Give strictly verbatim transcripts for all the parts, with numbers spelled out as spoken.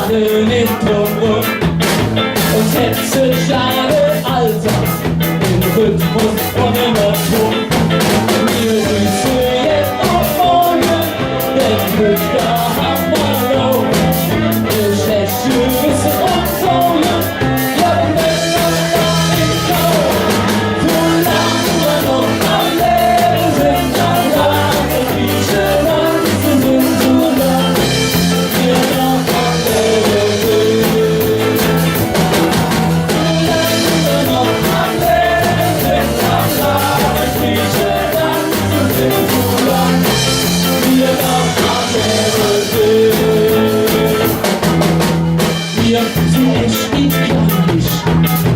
Nit dröm röm un hetze schade Alldag em Rhythmus vun der Natur. Mir düsse jetz op morge, denn hügg han mer Laune. Mir säht Tschüss un Sahne. Mir sin ech nit krank,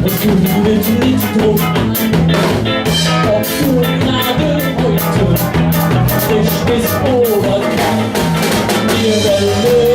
un künne nit drop aan. Ob do grad hügg frisch bes oder krank, mir welle